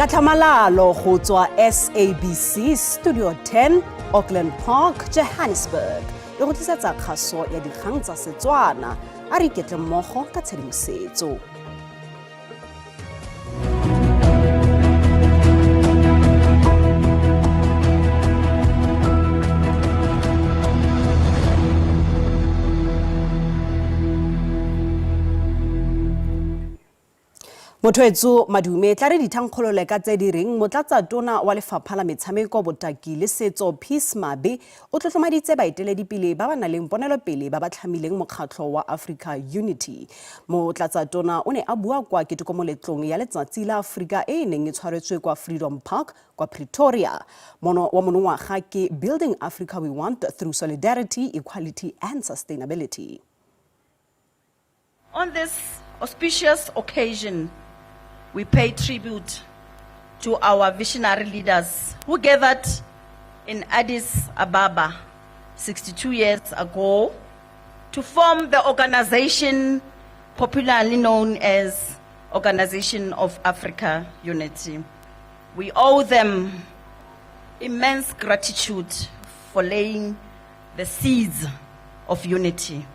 Tlhamalalo go tswa SABC Studio 10, Auckland Park, Johannesburg. Le go tlisetsa kgaso ya dikgang tsa Setswana. A re iketle mmogo ka tshedimosetso. Mothoetso Madume tla re dithankgolole ka tse di reng motlatsa-tona wa lefapha la metshameko, botaki le setso Peace Mabe o tlotlomaditse baeteledipele ba ba nang le ponelopele ba ba tlhamileng mokgatlho wa Africa Unity. Motlatsa-tona o ne a bua kwa ketekomoletlong ya letsatsi la Aforika e e neng e tshwaretswe kwa Freedom Park kwa Pretoria. Mono wa monongwaga ke Building Africa We Want Through Solidarity, Equality and Sustainability. On this auspicious occasion, we pay tribute to our visionary leaders who gathered in Addis Ababa 62 years ago to form the organization popularly known as Organization of Africa Unity. We owe them immense gratitude for laying the seeds of unity,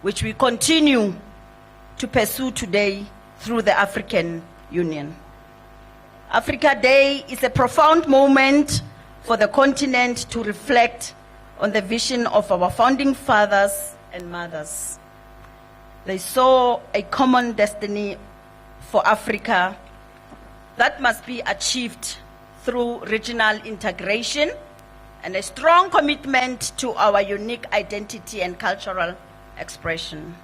which we continue to pursue today through the African Union. Africa Day is a profound moment for the continent to reflect on the vision of our founding fathers and mothers. They saw a common destiny for Africa that must be achieved through regional integration and a strong commitment to our unique identity and cultural expression.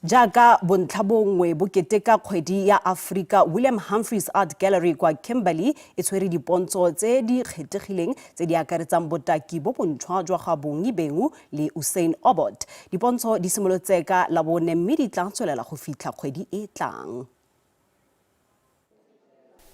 Jaaka bontlha bongwe bo keteka kgwedi ya Aforika, William Humphreys Art Gallery kwa Kimberley e tshwere dipontsho tse di kgethegileng tse di akaretsang botaki bo bontšhwa jwa ga Bongi Bengu le Usain Obot. Dipontsho di simolotse ka Labone mme di tla tswelela go fitlha kgwedi e tlang.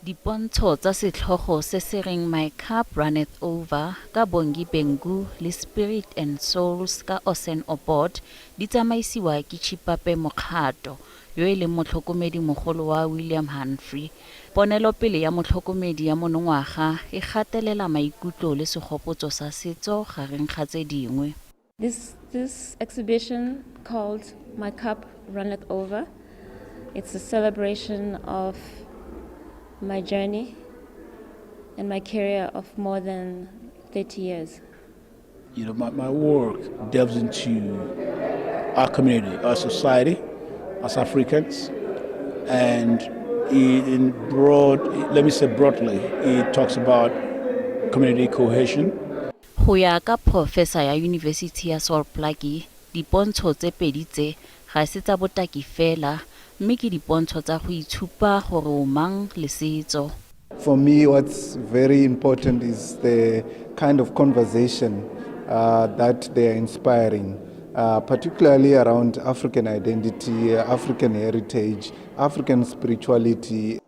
Dipontsho tsa setlhogo se se reng My Cup Runneth Over ka Bongi Bengu le Spirit and Souls ka Osen Obot di tsamaisiwa ke Chipape Mokgato, yo e leng motlhokomedi mogolo wa William Humphrey. Ponelopele ya motlhokomedi ya monongwaga e gatelela maikutlo le segopotso sa setso gareng ga tse dingwe. This exhibition called My Cup Runneth Over, it's a celebration of my journey and my career of more than 30 years. My work delves into our community, our society, as Africans, and in broad, let me say broadly, it talks about community cohesion. Go ya ka professor ya Yunibesithi ya Sol Plaatje, dipontsho tse pedi tse ga se tsa botaki fela, mme ke dipontsho tsa go itshupa gore o mang le setso. For me, what's very important is the kind of conversation that they are inspiring, particularly around African identity, African heritage, African spirituality.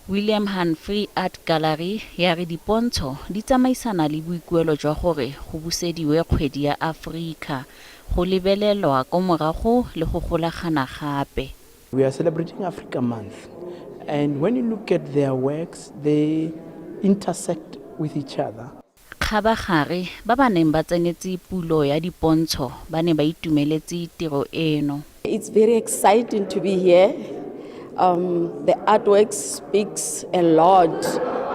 William Humphrey Art Gallery ya re dipontsho di tsamaisana le boikuelo jwa gore go busediwe kgwedi ya Aforika, go lebelelwa ko morago le go golagana gape. We are celebrating Africa Month, and when you look at their works, they intersect with each other. Kgabagare, ba ba neng ba tsenetse pulo ya dipontsho ba ne ba itumeletse tiro eno. It's very exciting to be here. The artwork speaks a lot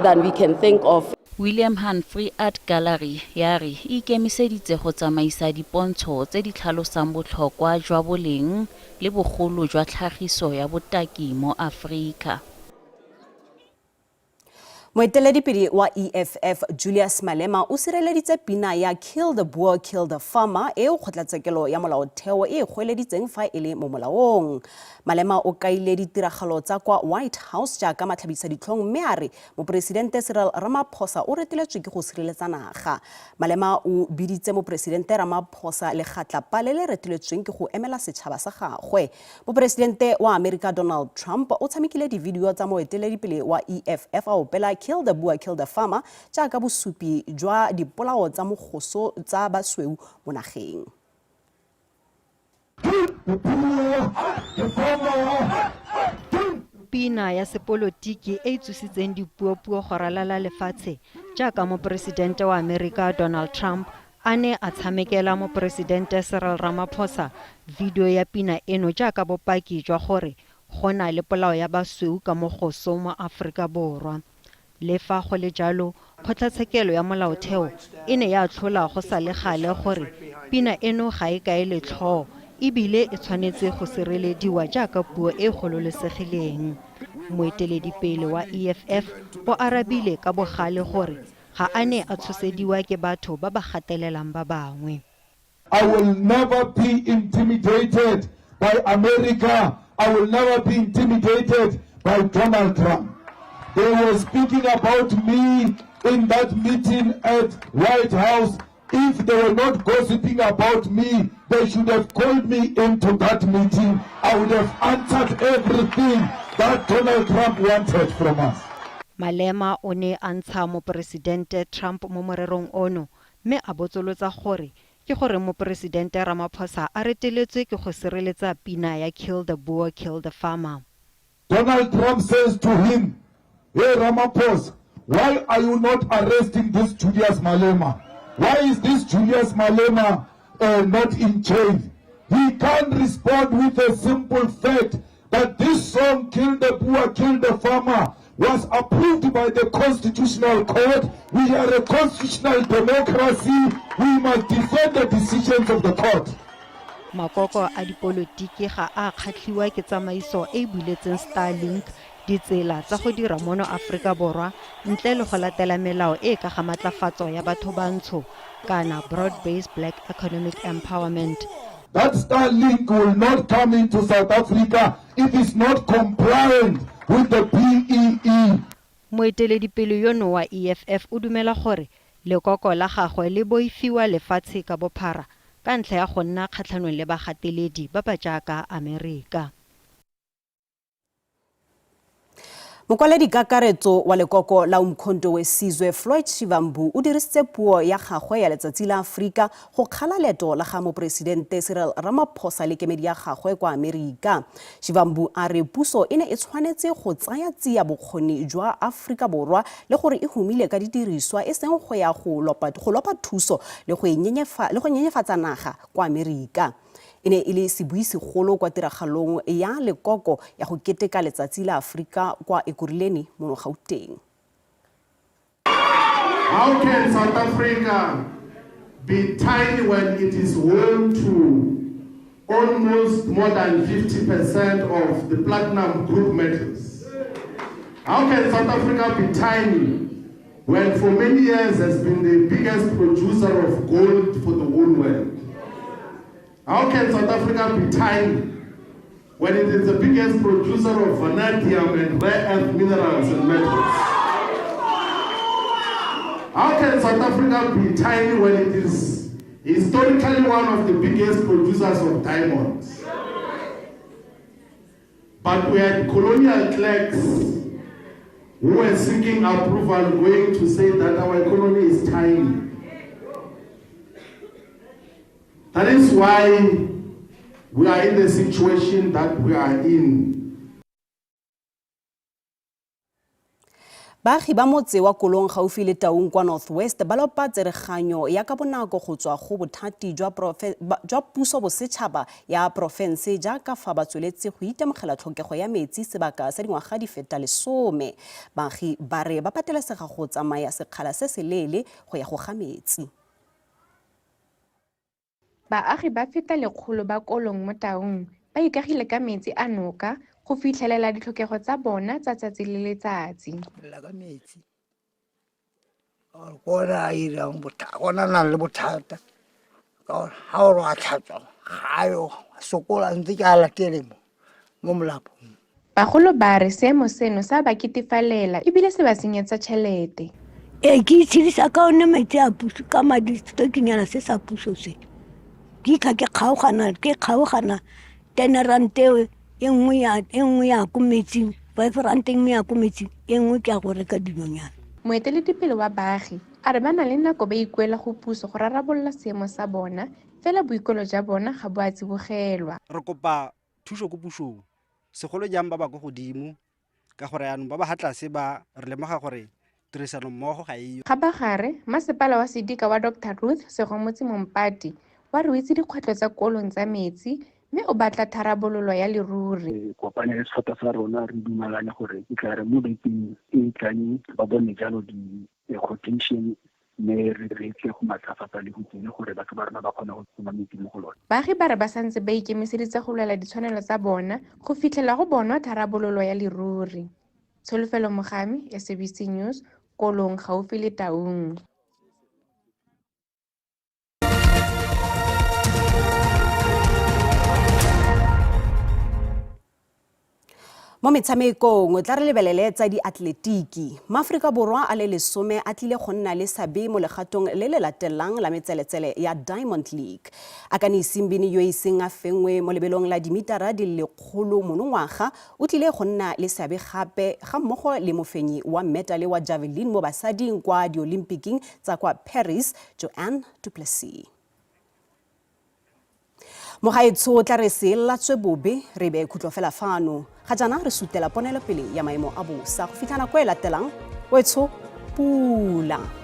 than we can think of. William Humphrey Art Gallery ya re e ikemiseditse go tsamaisa dipontsho tse di tlhalosang botlhokwa jwa boleng le bogolo jwa tlhagiso ya botaki mo Aforika. Moeteledipele wa EFF Julius Malema o sireleditse pina ya Kill the Boer, Kill the Farmer e kgotlatshekelo ya molaotheo e goeleditseng fa e le mo molaong. Malema o kaile ditiragalo tsa kwa White House jaaka matlhabisa ditlhong mme a re moporesidente Cyril Ramaphosa o reteletswe ke go sireletsa naga. Malema o biditse moporesidente Ramaphosa legatlapa le le reteletsweng ke go emela setšhaba sa gagwe. Moporesidente wa Amerika Donald Trump o tshamekile dividio tsa moeteledipele wa EFF a opela Kill the Boer, Kill the Farmer jaaka bosupi jwa dipolao tsa mogoso tsa basweu mo nageng. Pina ya sepolotiki e e tsositseng dipuopuo go ralala lefatshe jaaka moporesidente wa Amerika Donald Trump a ne a tshamekela moporesidente Cyril Ramaphosa video ya pina eno jaaka bopaki jwa gore go na le polao ya basweu ka mogoso mo Aforika Borwa. Le fa go le jalo, Kgotlatshekelo ya Molaotheo e ne ya atlhola go sa le gale gore pina eno ga e kae letlhoo e bile e tshwanetse go sirelediwa jaaka puo e e gololesegileng. Moeteledipele wa EFF o arabile ka bogale gore ga a ne a tshosediwa ke batho ba ba gatelelang ba bangwe. I will never be intimidated by America. I will never be intimidated by Donald Trump. They were speaking about me in that meeting at White House. If they were not gossiping about me, they should have called me into that meeting. I would have answered everything that Donald Trump wanted from us. Malema o ne a ntsha Moporesidente Trump mo morerong ono mme a botsolotsa gore ke goreng Moporesidente Ramaphosa a reteletswe ke go sireletsa pina ya Kill the Boer, Kill the Farmer. Donald Trump says to him, Hey Ramaphosa, why are you not arresting this Julius Malema? Why is this Julius Malema not in jail? He can't respond with a simple fact that this song, Kill the Boer, Kill the Farmer, was approved by the Constitutional Court. We are a constitutional democracy. We must defend the decisions of the court. Makoko a dipolotiki ga a kgatlhiwa ke tsamaiso e e buletseng Starlink ditsela tsa go dira mono Aforika Borwa ntle le go latela melao e e ka ga matlafatso ya batho bantsho kana Broad-Based Black Economic Empowerment. That Starlink will not come into South Africa if it's not compliant with the BEE. Moeteledipele yono wa EFF o dumela gore lekoko la gagwe le boifiwa lefatshe ka bophara ka ntlha ya go nna kgatlhanong le bagateledi ba ba jaaka Amerika. Mokwaledi kakaretso wa lekoko la Umkhonto we Sizwe Floyd Shivambu o dirisitse puo ya gagwe ya letsatsi la Aforika go kgala leeto la ga moporesidente Cyril Ramaphosa le kemedi ya gagwe kwa Amerika. Shivambu a re puso e ne e tshwanetse go tsaya tsia bokgoni jwa Aforika Borwa le gore e humile ka didiriswa e seng go ya go lopa thuso le go nyenyefatsa naga kwa Amerika. E ne e le sebui segolo kwa tiragalong ya lekoko ya go keteka letsatsi la Aforika kwa Ekurhuleni mono Gauteng. How can South Africa be tiny when it is home to almost more than 50% of the platinum group metals? How can South Africa be tiny when for many years has been the biggest producer of gold for the whole world? How can South Africa be tiny when it is the biggest producer of vanadium and rare earth minerals and metals? How can South Africa be tiny when it is historically one of the biggest producers of diamonds? But we had colonial clerks who were seeking approval going to say that our economy is tiny. That is why we are in the situation that we are in. Baagi ba motse wa Kolong gaufi le Taung kwa North West ba lopa tsereganyo ya ka bonako go tswa go bothati jwa puso bosetšhaba ya porofense jaaka fa ba tsweletse go itemogela tlhokego ya metsi sebaka sa dingwaga di feta 10. Baagi ba re ba patelesega go tsamaya sekgala se seleele go ya go ga metsi. Baagi ba feta 100 ba Kolong mo Taung ba ikagile ka metsi a noka go fitlhelela ditlhokego tsa bona tsa tsatsi le letsatsi. Ka metsi kona a irang bothata, nang le bothata ka gore ga o re wa tlhatswa ga yo sokola ntse ke a latele mo molapong. Bagolo ba re seemo seno sa ba ketefalela ebile se ba senyetsa tšhelete. Ee, ke itshedisa ka one metsi a puso ka madi setokinyana se sa puso se. Ke itlha ke kgaogana 10 rand e nngwe ya ko metsing, 5 rand e nngwe ya ko metsing, e nngwe ke ya go reka dilonyana. Moeteledipele wa baagi a re ba na le nako ba ikuela go puso go rarabolola seemo sa bona, fela boikuelo jwa bona ga bo a tsibogelwa. Re kopa thuso ko pusong, segolo jang ba ba ko godimo, Ka gore yaanong ba ba ga tlase ba re lemoga gore tirisano mmogo ga eyo. Kgabagare, Masepala wa Sedika wa Doctor Ruth Segomotsi Mompati wa re o itse dikgwetlho tsa kolong tsa metsi mme o batla tharabololo ya leruri. Re kopane le setlhopha sa rona re dumalane gore e tla re mo bekeng e e tlang ba bone jalo di-quotation mme re tle go matlafatsa lehutsene gore batho ba rona ba kgone go tsoma metsi mo go lone. Baagi ba re ba santse ba ikemiseditse go lwela ditshwanelo tsa bona go fitlhela go bonwa tharabololo ya leruri. Tsholofelo Mogami, SABC News, Kolong gaufi le Taung. Mo metshamekong tla re lebelele tsa diatleletiki. Maaforika Borwa a le lesome a tlile go nna le seabe mo legatong le le latelang la metseletsele ya Diamond League. Akani Simbine yo e iseng a fenngwe mo lebelong la dimitara di le lekgolo monongwaga o tlile go nna le seabe gape ga mmogo le mofenyi wa metale wa javelin mo basading kwa Diolimpiking tsa kwa Paris, Joanne du Plessis. Mogaetsho tla re se latswe bobe re be khutlo fela fano. Ga jaana re sutela ponelopele ya maemo a bosa go fitlha nako e latelang. Wetsho pula.